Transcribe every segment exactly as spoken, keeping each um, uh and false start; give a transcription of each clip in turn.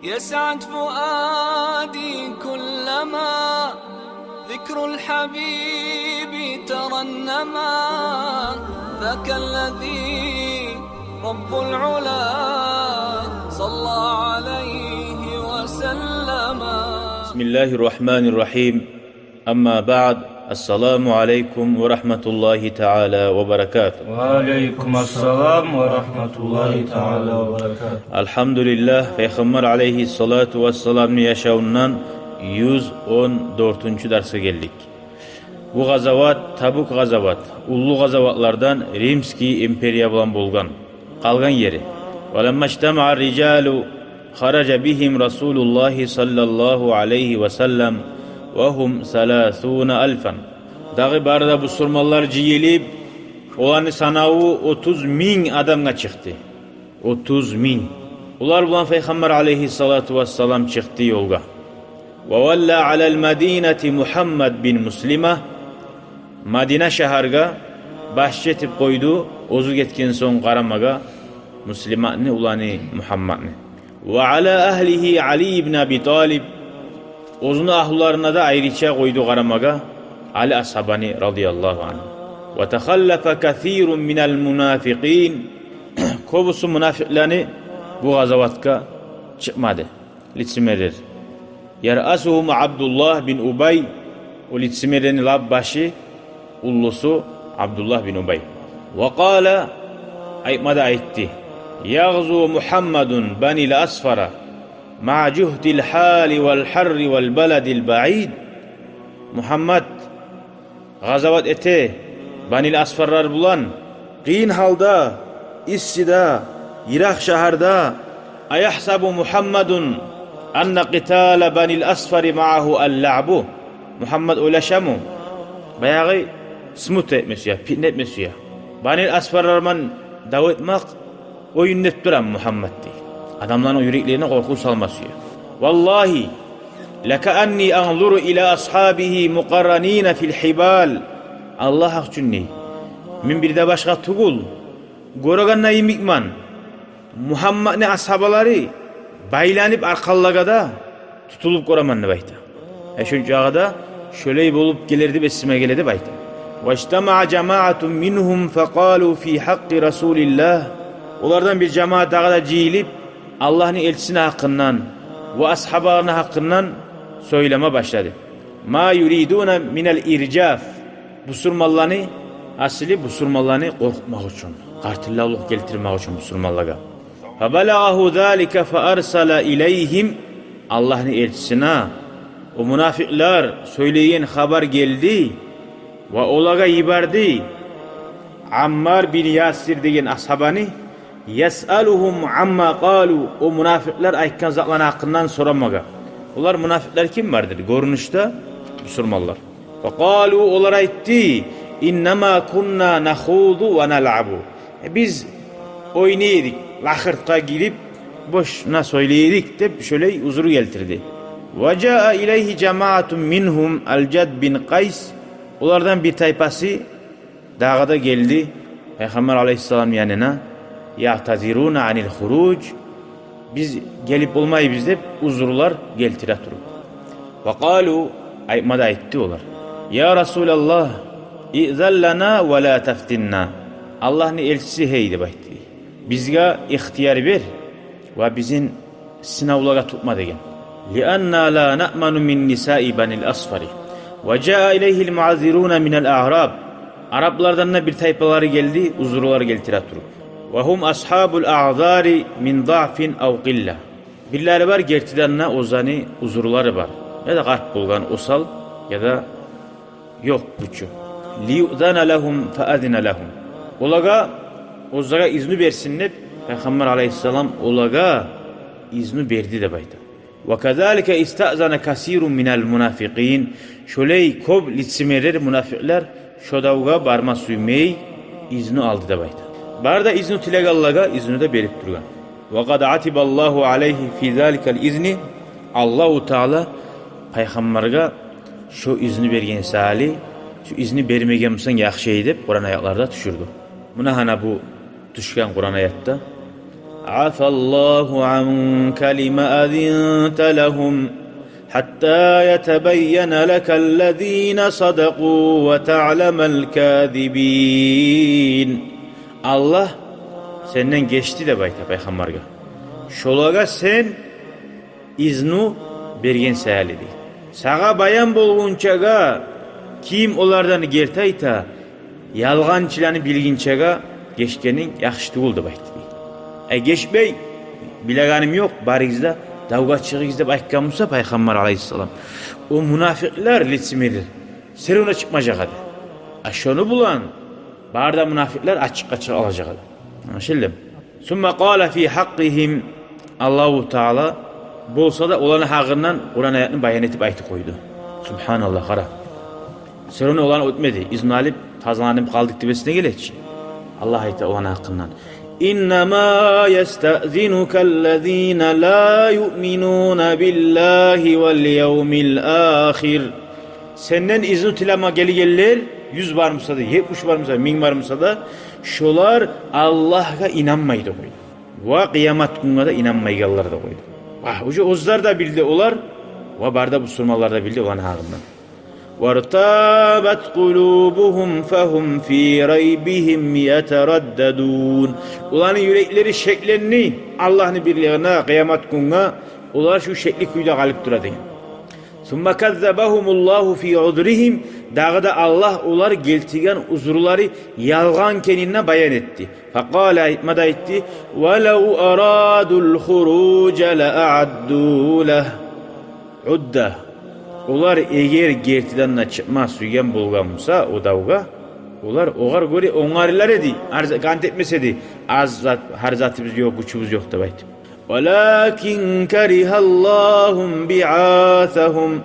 يسعد فؤادي كلما ذكر الحبيب ترنما، ذاك الذي رب العلا صلى عليه وسلم. بسم الله الرحمن الرحيم. أما بعد، السلام عليكم ورحمة الله تعالى وبركاته. وعليكم السلام ورحمة الله تعالى وبركاته. Алгьамдулиллагь, Пайхаммар алайгьиссалату вассаламны яшавундан юз он дёртюнчю дарсгъа гелдик. Бу къазават, Табук къазават, уллу къазаватлардан, Римский империя булан болгъан. Къалгъан ери. ولما اجتمع الرجال خرج بهم رسول الله صلى الله عليه وسلم وهم ثلاثون ألفا. Дагъы бары да бусурманлар жыйылып, оланы санаву отуз минг адамгъа чыкъды. Отуз минг. Олар булан Пайхаммар алайгьиссалату вассалам чыкъды ёлгъа. وولى على المدينة محمد بن مسلمة. Мадина шагьаргъа башчы этип къойду оьзю гетген сонг къарамагъа Муслиматны уланы Мугьамматны. وعلى أهله علي بن أبي طالب. Оьзюню агьлюлерине де айрыча къойду къарамагъа Али асгьабаны, رضي الله عنه. وتخلف كثير من المنافقين. Кёбюсю мунафикълени бу къазаватгъа чыкъмады. Лицемерлер. يرأسهم عبد الله بن أبي, о лицемерлени лап башы, уллусу Абдуллагь бин Убай. وقال, айтма да айтды: يغزو محمد بني الأصفر مع جهد الحال والحر والبلد البعيد. Мугьаммат къазават эте Банил Асфарлар булан, къыйын гьалда, иссиде, йыракъ шагьарда. أيحسب محمد أن قتال بني الأصفر معه اللعب؟ Мугьаммат ойлашамы, баягъы смута этме сюе, питне этме сюе, Банил Асфарлар булан дав этмек оюн деп турамы Мугьаммат, дей. Адамланы юреклерине къоркъув салма сюе. والله لكأني أنظر إلى أصحابه مقرنين في الحبال. Аллагь гьакъ учун, дей, мен бир де башгъа тюгюл, гёреген йимикмен, Мугьамматны асгьабалары байланып аркъанлагъа да тутулуп гёремен деп айта. Э, шончагъы да шолай болуп гелер деп эсиме геле деп айта. واجتمع جماعة منهم فقالوا في حق رسول الله. Олардан бир жамаат дагъы да жыйылып, Аллагьны элчисини гьакъындан ва асгьабаларыны гьакъындан сёйлеме башлады. ما يريدون من الإرجاف. Бусурманланы, асли бусурманланы къоркъутмакъ учун, къартыллавлукъ гелтирмек учун бусурманлагъа. فبلغه ذلك فأرسل إليهم. Аллагьны элчисине о мунафикълар сёйлеген хабар гелди ва олагъа йиберди Аммар бин Ясир деген асгьабаны. يسألهم عما قالوا. О мунафикълар айтгъан затланы гьакъындан сорамагъа. Олар, мунафикълар, ким бардыр? Гёрюнюшде бусурманлар. فقالوا, олар айтды: إنما كنا نخوض ونلعب. Э, биз ойнай эдик, лакъыргъа гирип, бошуна сёйлей эдик деп, шолай узру гелтирди. وجاء إليه جماعة منهم الجد بن قيس. Олардан бир тайпасы дагъы да гелди Пайхаммар алайгьиссаламны янына. يعتذرون عن الخروج. Биз гелип болмайбыз деп узрулар гелтире туруп. وقالوا, айтма да айтды олар: يا رسول الله، ائذن لنا ولا تفتنا. Аллагьны элчиси, гьей, деп айтды, бизге ихтияр бер ва бизин сынавлагъа тутма деген. لأنا لا نأمن من نساء بني الأصفر. وجاء إليه المعذرون من الأعراب. Араплардан да бир тайпалары гелди, узрулар гелтире туруп. وهم أصحاب الأعذار من ضعف أو قلة. Бирлери бар, гертиден де оьзлени узрулары бар. Яда къарт болгъан, осал, яда ёкъ гючю. ليؤذن لهم فأذن لهم. Олагъа, оьзлеге изну берсин деп, Пайхаммар алайгьиссалам олагъа изну берди деп айта. وكذلك استأذن كثير من المنافقين. Шолай кёп лицемерлер, мунафикълар шо давгъа барма сюймей, изну алды деп айта. Бары да изну тилегенлеге изну да берип тургъан. وقد عتب الله عليه في ذلك الإذن. Аллагьу Таала Пайхаммаргъа шо изну берген саялы, шо изну бермеген бусанг яхшы эди деп, Къуран аятларда тюшюрдю. Муна гьана бу тюшген Къуран аятда عفا الله عنك لم أذنت لهم حتى يتبين لك الذين صدقوا وتعلم الكاذبين. Аллагь сенден гечди деп айта пайхаммаргъа. Шолагъа сен изну берген саялы дей. Сагъа баян болгъунчагъа, ким олардан герти айта, ялгъанчыланы билгинчеге гечгенинг яхшы тюгюл деп айтды дей. Э, гечмей, билегеним ёкъ, барыгъыз да давгъа чыгъыгъыз деп айтгъан буса пайхаммар алайгьиссалам, о мунафикълер, лицемерлер, серуна чыкъмажакъ эди. А шону булан бары да мунафикълер ачыкъгъа чыгъа алажакъ эди. Англашылдымы? ثم قال في حقهم. Аллагьу Таала болса да оланы гьакъындан Къуран аятны баян этип айтып къойду. Субгьаналлагь, къара. Серуна оланы оьтмеди, изну алып, тазаланып къалдыкъ деп эсине геле чи. Аллагь айта оланы гьакъындан: إنما يستأذنك الذين لا يؤمنون بالله واليوم الآخر. Сенден изну тилеме гелгенлер, юз бар буса да, етмиш бар буса, минг бар буса да, шолар Аллагьгъа инанмайды къойду. Ва къыямат гюнге де инанмайгъанлар да къойду. Ва уже оьзлер де билди олар, ва бары да бусурманлар да билди оланы гьакъындан. وارتابت قلوبهم فهم في ريبهم يترددون. Оланы юреклери шекленди Аллагьны бирлигине, къыямат гюнге, олар шу шекли кюйде къалып тура деген. ثم كذبهم الله في عذرهم. Дагъы да Аллагь олар гелтирген узурлары ялгъан экенин де баян этди. فقال, айтма да айтды: ولو أرادوا الخروج لأعدوا له عدة. Олар эгер гертиден де чыкъма сюйген болгъан буса о давгъа, олар огъар гёре онгарылар эди, арз-, ант этмес эди: аз зат, гьар затыбыз ёкъ, гючюбюз ёкъ деп айтып. ولكن كره الله انبعاثهم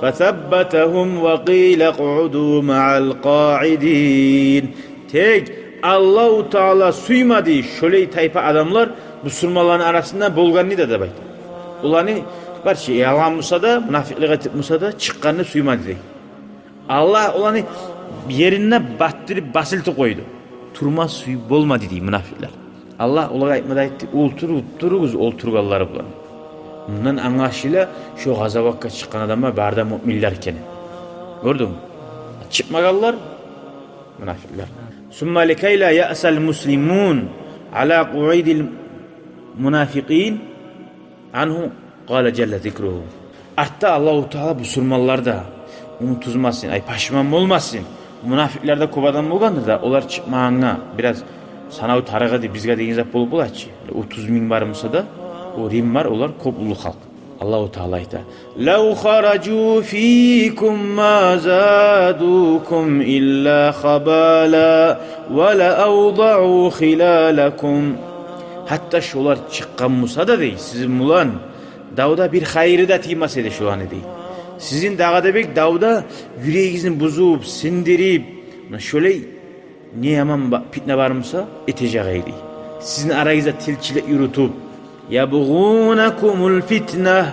فثبطهم وقيل اقعدوا مع القاعدين. Тек Аллагьу Таала сюймеди шолай тайпа адамлар бусурманланы арасында болгъанны да деп айта. Оланы барчы ялгъан буса да, мунафикълик этип буса да, чыкъгъанны сюймеди дей. Аллагь оланы ерине батдырып, басылтып къойду. Турма сюйюп болмады дей мунафикълер. Аллагь олагъа айтма да айтды: олтуруп туругъуз олтургъанлары булан. Мундан англашыла шо къазаватгъа чыкъгъан адамлар бары да муъминлер экени. Гёрдюнгмю? Чыкъмагъанлар мунафикълер. ثم لكي لا يأس المسلمون على قعود المنافقين عنه قال جل ذكره. Артда Аллагьу Таала бусурманлар да унутузмасын, ай, пашман болмасын. Мунафикълер де кёп адам болгъандыр да, олар чыкъмагъангъа бираз санав тарыкъ эди бизге деген зат болуп бола чы. Отуз минг бар буса да, о Рим бар, олар кёп уллу халкъ. Аллагьу Таала айта: لو خرجوا فيكم ما زادوكم إلا خبالا ولأوضعوا خلالكم. Гьатта шолар чыкъгъан буса да дей, сизин булан давда бир хайыры да тиймес эди шоланы дей. Сизин дагъы да бек давда юрегигизни бузуп, сындырып, муна шолай не яман ба-, питне бар буса, этежек эди. Сизин арагъызда тилчилик юрютюп, يبغونكم الفتنة,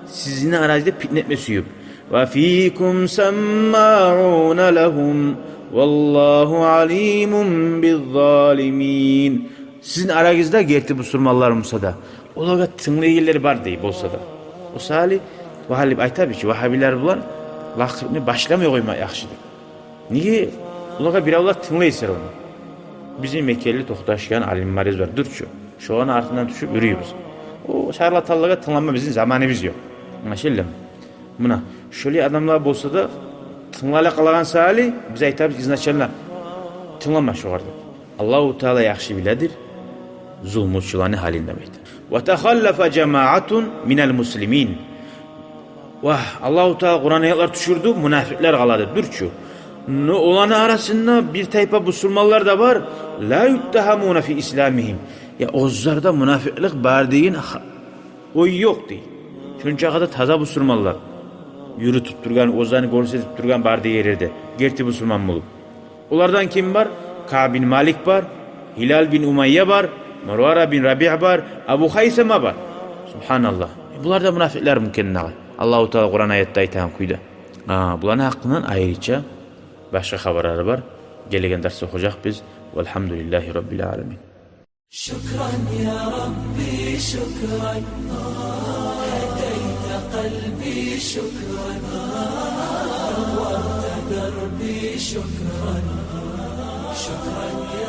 сизин арагъызда питне этме сююп. وفيكم سماعون لهم والله عليم بالظالمين. Сизин арагъызда герти бусурманлар буса да, олагъа тынглайгъанлар бар дей буса да. О саялы вагьабилер айта бир чи, вагьабилер булан лакъырны башламай къойма яхшы деп. Неге? Олагъа биревлер тынглай сыравну. Бизин мекенли токъташгъан алимлерибиз бар, дюр чю. Шоланы артындан тюшюп юрюйбюз. О шарлатанлагъа тынглама бизин заманыбыз ёкъ. Англашылдымы? Муна шолай адамлар буса да, тынглай къалагъан саялы биз айтабыз изначально: тынглама шогъар деп. Аллагьу Таала яхшы биледир зулмучуланы гьалын деп айта. وتخلف جماعة من المسلمين. Ва Аллагьу Таала Къуран аятлар тюшюрдю, мунафикълер къала деп, дюр чю. Но оланы арасында бир тайпа бусурманлар да бар, لا يتهمون في إسلامهم. Я, оьзлерде мунафикълик бар деген ха-, ой ёкъ дей. Шончакъы да таза бусурманлар юрютюп тургъан, оьзлени гёрсетип тургъан бар деген ерде, герти бусурман болуп. Олардан ким бар? Каъб бин Малик бар, Гьилал бин Умайя бар, Мурара бин Рабиъ бар, Абу Хайсама бар. Субгьаналлагь. Булар да мунафикълер микен дагъы? Аллагьу Таала Къуран аятда айтагъан кюйде. А, буланы гьакъындан айрыча башгъа хабарлар бар. Гелеген дарсда охужакъбыз. والحمد لله رب العالمين. شكرا يا ربي، شكرا. هديت قلبي، شكرا. نورت دربي، شكرا. شكرا يا